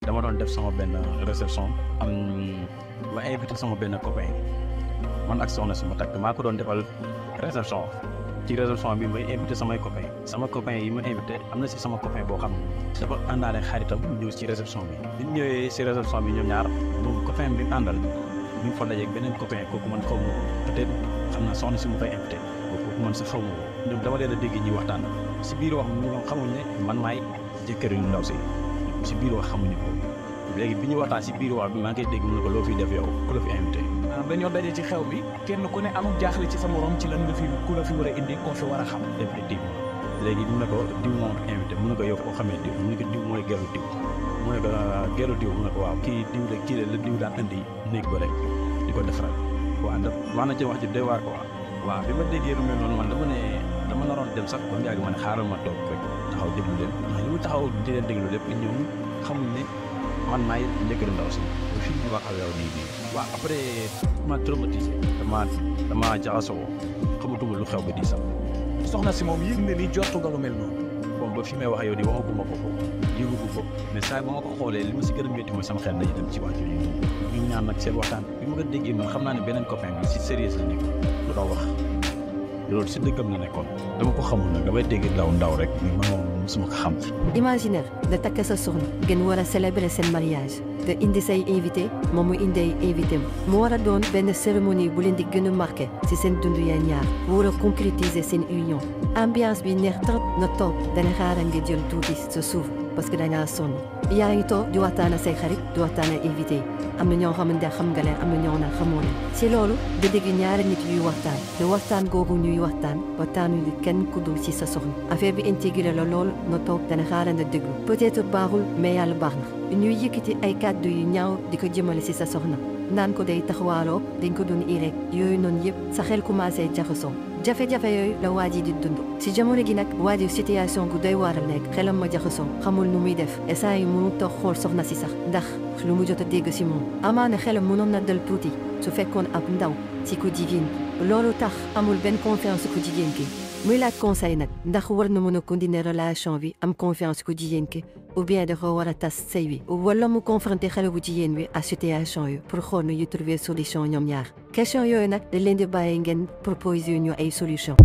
dama doon def sama benn réception am ma invité sama benn copain man ak soxna si ma takk maa ko doon defal réception ci réception bi may invité samay copain yi ma invité am na si sama copain boo xam ne dafa àndaale xaritam ñëw ci réception bi ñu ñëwee si réception bi ñoom ñaar moom copain bi mu àndal ñu fa dajeeg beneen copain kooku man xaw ma peut-être xam naa soxna si mu fay invité kooku man sax xaw ma ñoom dama leen a dégg ñuy waxtaan si biir wax ñoom xamuñ ne man maay jëkkër yu ndaw si biir wax xamuñu ko léegi bi ñu waxtaan si biir wax bi maa ngi koy dégg mu ne ko loo fiy def yow ku la fi invité. dañoo daje ci xew bi kenn ku ne amul jaaxle ci sa morom ci lan nga fi ku la fi war a indi koo fi war a xam. effectivement léegi mu ne ko diw moom invité mu ne ko yow koo xamee diw mu ne ko diw mooy geru diw mu ne ko geru diw mu ne ko waaw kii la diw daan indi néeg ba rek di ko defaral waaw wax na ci wax ji doy waar ko waaw bi ma déggee lu mel noonu man dama naroon dem sax ba mu yàgg ma ne xaaral ma toog rek taxaw déglu leen ndax li mu taxaw di leen déglu lépp ñoom xamuñ ne man maay njëkkëru ndaw si ba fii ñu wax ak yow nii waaw après ma traumatisé dama jaxasoo xamatuma lu xew ba di sax soxna si moom yëg na ni jortu nga lu mel noonu. bon ba fi may wax yow di waxaguma ko yëgugu ko mais saa ba ma ko xoolee li ma si gën a métti mooy sama xel dañuy dem ci wax yooyu ñu ñaan nag seen waxtaan bi ma ko déggee man xam naa ne beneen copain bi si sérieux la nekk lu doo wax loolu si dëggam la nekkoon dama ko xamul nag damay dégg ndaw rek mais man moom mosuma ko xam. imaginaire da takk sa soxna ngeen war a célébrer seen mariage nga indi say invité moom mu indi ay invité mu war a doon benn cérémonie bu leen di gën a marqué ci seen dund yeen ñaar war a concrétiser seen union ambiance bi neex trop nga toog dana xaaral nga jël tuuti sa suuf parce que dangaa sonn yaa ngi toog di waxtaan ak say xarit di waxtaan ak invité yi am na ñoo xamante xam nga leen am na ñoo na xamoo leen ci loolu da dégg ñaari nit yuy waxtaan te waxtaan googu ñuy waxtaanuñu kenn ku dul ci sa soxna affaire bi intégré la loolu nga toog dana xaaral nga déglu peut-être baaxul mais yàlla baax na ñuy yëkkati ay kàddu yu ñaaw di ko jëmale ci sa soxna naan ko day taxawaaloo dañ ko doon irek yooyu noonu yëpp sa xel commencé jaxasoo jafe-jafe yooyu la waa ji di dund ci jamono gi nag waa ji situation gu doy waaral nekk xelam ma jaxasoo xamul nu muy def instant yi mënu toog xool soxna si sax ndax lu mu jot a dégg ci moom amaana xelam mënoon na dal tuuti su fekkoon ab ndaw ci ku jigéen loolu tax amul benn confiance ku jigéen ki muy laaj conseil nag ndax war na mën a continuer relation bi am confiance ku jigéen ki ou bien dafa war a tas sëy bi wala mu confronter xale bu jigéen bi à situation yi pour xool nu ñu trouver solution ñoom ñaar question yooyu nag dañ leen di bàyyi ngeen proposer ñu ay solution